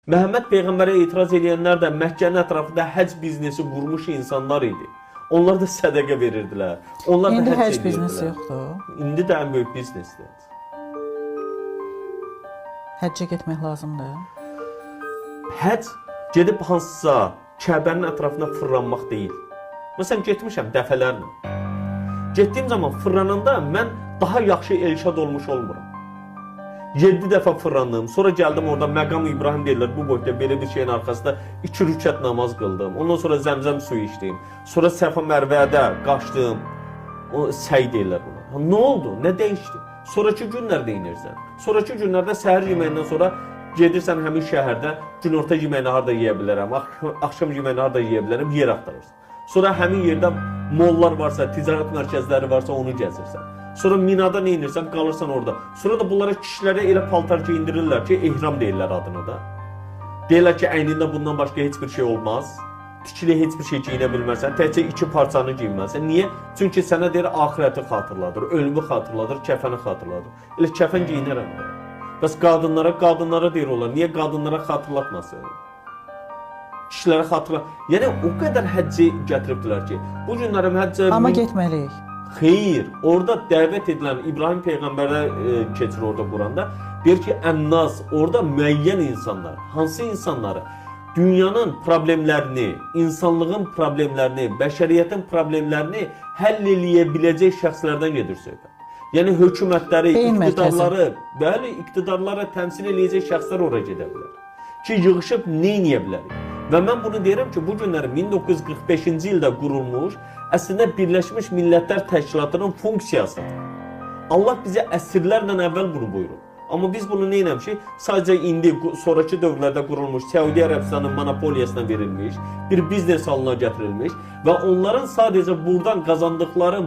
Məhəmməd peyğəmbərə etiraz edənlər də Məkkənin ətrafında həcc biznesi qurmuş insanlar idi. Onlar da sədəqə verirdilər. Onlar İndi da həcc həcc biznesi edirdilər. Yoxdur. İndi də ən böyük biznesdir. Həccə getmək lazımdır. Həcc gedib hansısa Kəbənin ətrafına fırlanmaq deyil. Məsələn, getmişəm dəfələrlə. Getdiyim zaman fırlananda mən daha yaxşı elşad olmuş olmuram. 7 dəfə fırlandım. Sonra gəldim orada məqam İbrahim deyirlər bu boyda belə bir şeyin arxasında 2 rükət namaz qıldım. Ondan sonra zəmzəm suyu içdim. Sonra Səfa Mərvədə qaçdım. O səy deyirlər buna. Ha, nə oldu? Nə dəyişdi? Sonrakı günlərdə inirsən. Sonrakı günlərdə səhər yeməyindən sonra gedirsən həmin şəhərdə günorta yeməyini harda yeyə bilərəm, axşam yeməyini harda yeyə bilərəm, yer axtarırsan. Sonra həmin yerdə mollar varsa, ticarət mərkəzləri varsa onu gəzirsən. Sonra Minada nə edirsən, qalırsan orada. Sonra da bunlara kişilərə elə paltar geyindirirlər ki, ehram deyirlər adına da. Deyirlər ki, əynində bundan başqa heç bir şey olmaz. Tikili heç bir şey geyinə bilməzsən. Təkcə iki parçanı geyinməlisən. Niyə? Çünki sənə deyir axirəti xatırladır, ölümü xatırladır, kəfəni xatırladır. Elə kəfən geyinərəm də. Bəs qadınlara deyir onlar. Niyə qadınlara xatırlatmasın? Kişilərə xatırla. Yəni o qədər həcci gətiribdilər ki, bu günlərim həccə Amma getməliyik. Xeyr, orada dəvət edilən İbrahim peyğəmbərə keçir orada Quranda. Deyir ki, ən-nas orada müəyyən insanlar, hansı insanları? Dünyanın problemlərini, insanlığın problemlərini, bəşəriyyətin problemlərini həll eləyə biləcək şəxslərdən gedir söhbət. Yəni hökumətləri, Beyin iqtidarları, bəli, iqtidarlara təmsil eləyəcək şəxslər ora gedə bilər. Ki yığışıb nə edə bilərik? Və mən bunu deyirəm ki, bu günləri 1945-ci ildə qurulmuş, əslində Birləşmiş Millətlər Təşkilatının funksiyasıdır. Allah bizə əsrlərlə əvvəl bunu buyurub. Amma biz bunu nə etmişik? Sadəcə indi sonrakı dövrlərdə qurulmuş Səudiyyə Ərəbistanının monopoliyasına verilmiş, bir biznes halına gətirilmiş və onların sadəcə buradan qazandıqları